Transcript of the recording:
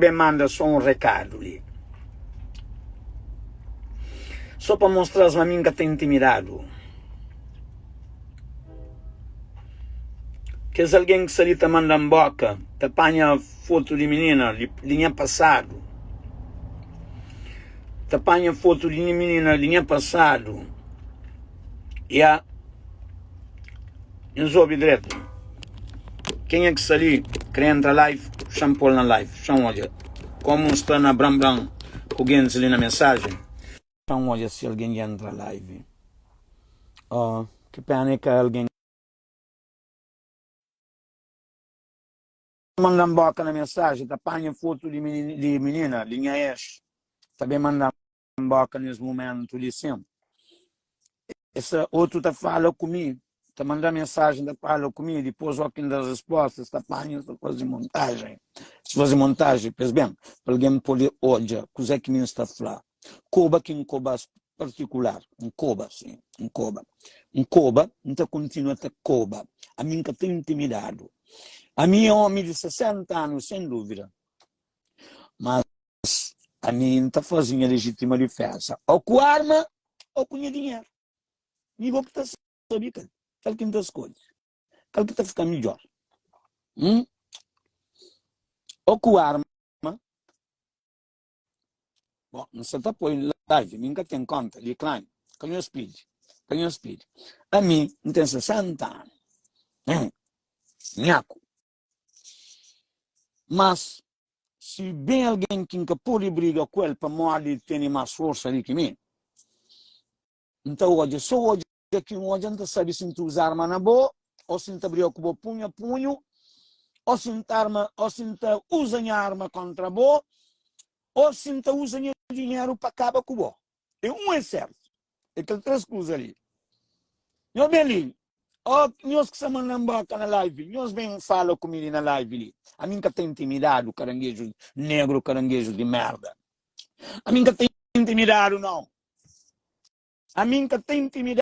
Ben manda so un rekadu li. So pa mostra-s ma mi N ka ta intimidadu. Kes algen ki sta li ta manda-m boka, ta panha fotu di minina di nha pasadu. Ta panha fotu di nha minina di nha pasadu. Ya. Nhos obi dretu. Kenha ki sta li kre entra live, xa-m pô-l na live. Xa-m odja komu N sta na bran-bran ku gentis li na mensajen. Xa-m odja si algen dja entra live. Oh, ki pena é ka algen. Manda-m boka na mensajen, ta panha fotu di minina, di nha ex, ta ben manda-m. boka nes mumentu li sin. Essa otu ta fala ku mi, ta manda mensagem ta fala ku mi, dipôs ó ki N da resposta, es ta panha, es ta faze montagem. Es faze montagem pa es ben, pa algen pode odja kuzê ki mi N sta fla. Koba ki N koba-s partikular, N koba sin, N koba. N koba, N ta kontinua ta koba. Ami N ka ta intimidadu. Ami é omi di 60 anu, sen dúvida. Mas Ami N ta faze nha lejitima difeza o ku arma o ku nha dinheru. Mi bo ki ta sabe kal, kal ki N ta skodje, kal ki ta fika midjor. Hum? O ku arma. Bon, N sa ta poi live, mi N ka ten konta di Klein. Ka nhos pidi, ka nhos pidi. Ami N ten 60 anu. Hum, nhaku. Mas, si ben algen ki N ka pode briga ku el pamodi el tene más forsa di ki mi, N ta odja, sô odja ki N odja, N ta sabe si N ta uza arma na bo, ô si N ta briga ku bo punhu a punhu, ô si N ta arma, ô si N ta uza nha arma kóntra bo, ô si N ta uza nha dinheru pa kaba ku bo. É un é sértu. É kel 3 kuza li. Nho ben li. Ó, nhos ki sta manda-m boka na live, nhos ben fala ku mi li na live li. Ami N ka ta intimidadu, karangeju negru, karangeju di merda. Ami N ka ta intimidadu, nau. Ami N ka ta intimidadu.